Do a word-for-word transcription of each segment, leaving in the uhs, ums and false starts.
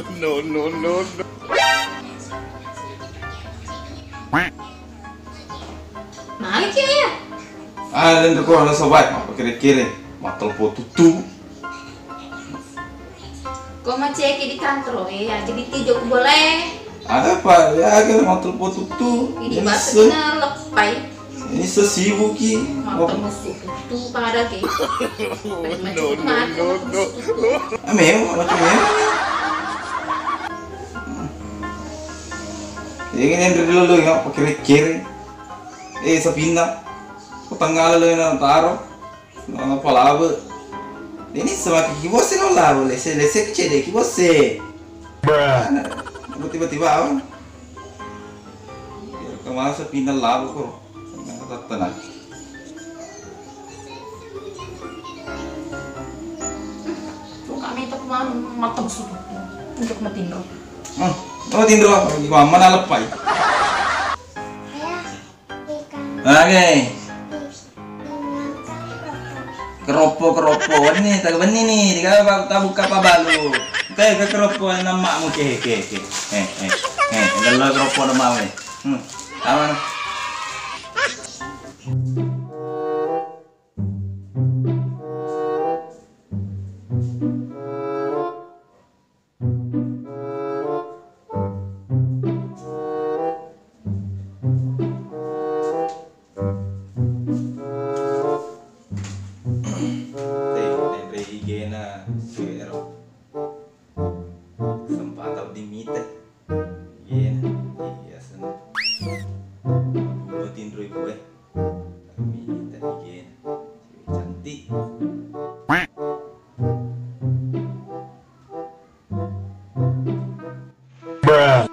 No, no, no, no. Magi ki, Ayah? Ah, dan ko na sobat, mappakere-kere, mattelpon tuttu. Ko maceki di kantor, eh, aja ditijo ku boleh. Ada apa? Ya, kan mattelpon tuttu. Ini bahasa benar lepai. Ini sesibuk ki. Mattelpon tuttu pada ki. No, no, no, no. Ah, memang macam memang. Yang ini yang dulu lo ya, pakere-kere. Eh, sapinna. Ko tengnga lo yang taro. Apa labe? Ini semakin ki bosse lo labe, lese, lese kecil deh ki bosse. Bruh. Tiba-tiba apa? Ya, kemana sapinna labe ko? Tenang. Tuh kami itu kemarin matang sudah. Untuk matinro. Hmm, oh, tinro, gimana mana lepai? Oke. Keroppo, keroppo, wenni, taga wenni ni, tiga tabukka pabalu. Oke, ke keroppo nammakmu, ke, ke, ke. Eh, eh, eh, della keroppo nammakmu. Hmm, aman. Teh, menre I G-na siwe ero. Sempatang wedding mita. I G-na, iya, senna. Bulo tinro ibu, eh. Mita I G-na. Siwe cantik. Bruh.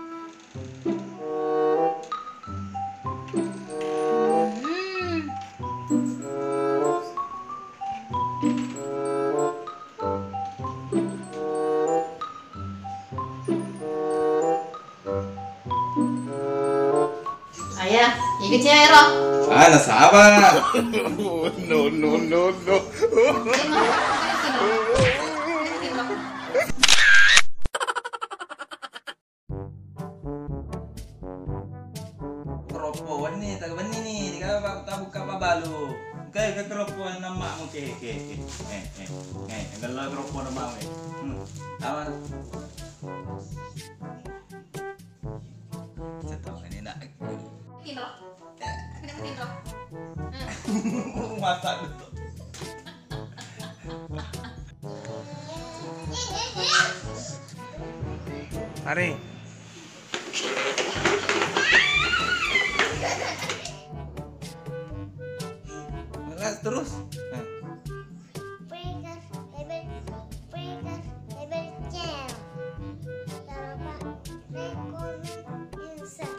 Ayah, iga cewek ro? Ah, nasaba. No, no, no, no. Keroppo wenni, taga wenni ni, tiga tabukka pabalu. Engka, engka keroppo nammakmu, ke, ke, ke. Eh, eh, eh, della keroppo nammakmu. Hmm. Apa? Cetong ini nak. Tinro. Tinro, tinro. Mata dulu. Mari. Melas terus. Nah. Breaker, Bebek, Breaker, Bebek Jam. Jangan lupa like, comment, and subscribe.